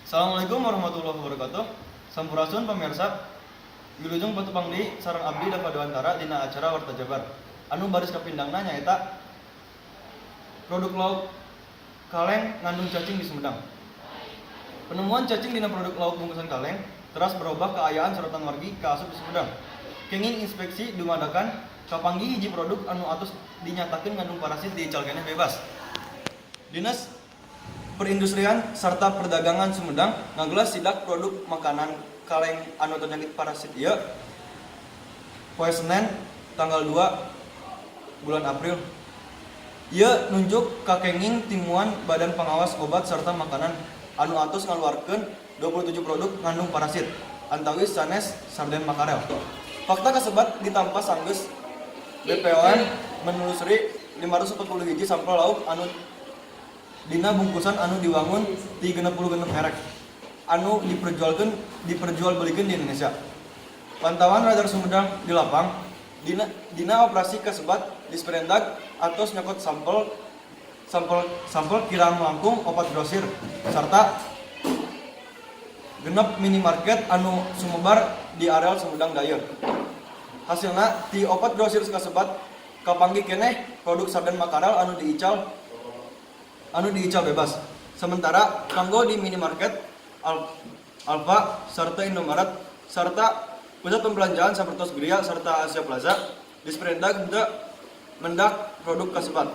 Assalamualaikum warahmatullahi wabarakatuh. Sampurasun, pemirsa. Wilujeng patepang deui sareng abdi Dava Dewantara dina acara Warta Jabar. Anu baris kapindangna nyaeta produk lauk kaleng ngandung cacing di Sumedang. Penemuan cacing dina produk lauk bungkusan kaleng teras berubah kaayaan sorotan wargi kaasup di Sumedang. Kenging inspeksi dumadakan, kapanggih hiji produk anu atos dinyatakeun ngandung parasit diical keneh bebas. Dinas Perindustrian serta Perdagangan Sumedang ngagelas sidak produk makanan kaleng anu terjangkit parasit ieu poe Senin tanggal 2 bulan April. Ieu nunjuk kakenging timuan Badan Pengawas Obat serta Makanan anu atos ngaluarkeun 27 produk ngandung parasit, antawis sanes sarden makarel. Fakta kasebat ditampa sanggeus BPOM menelusuri 540 hiji sampel lauk anu dina bungkusan anu diwangun ti 66 merek anu diperjualbelikeun di Indonesia. Pantauan Radar Sumedang di lapang dina operasi kasebat, Disperindag atos nyokot sampel sampel sampel kirang langkung opat grosir serta 6 minimarket anu sumebar di areal Sumedang Dayeuh. Hasilna, ti opat grosir kasebat kapanggih keneh produk sarden makarel anu diical bebas. Sementara kanggo di minimarket Alfa serta Indomaret serta pusat pembelanjaan sapertos Griya serta Asia Plaza, Disperindag henteu mendak produk kasebat.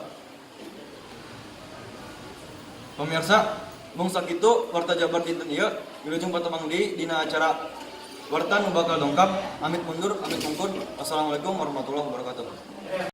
Pemirsa, mung sakitu Warta Jabar dinten ieu. Wilujeng patepang deui dina acara warta nu bakal dongkap. Amit mundur, amit mungkur. Wassalamualaikum warahmatullahi wabarakatuh.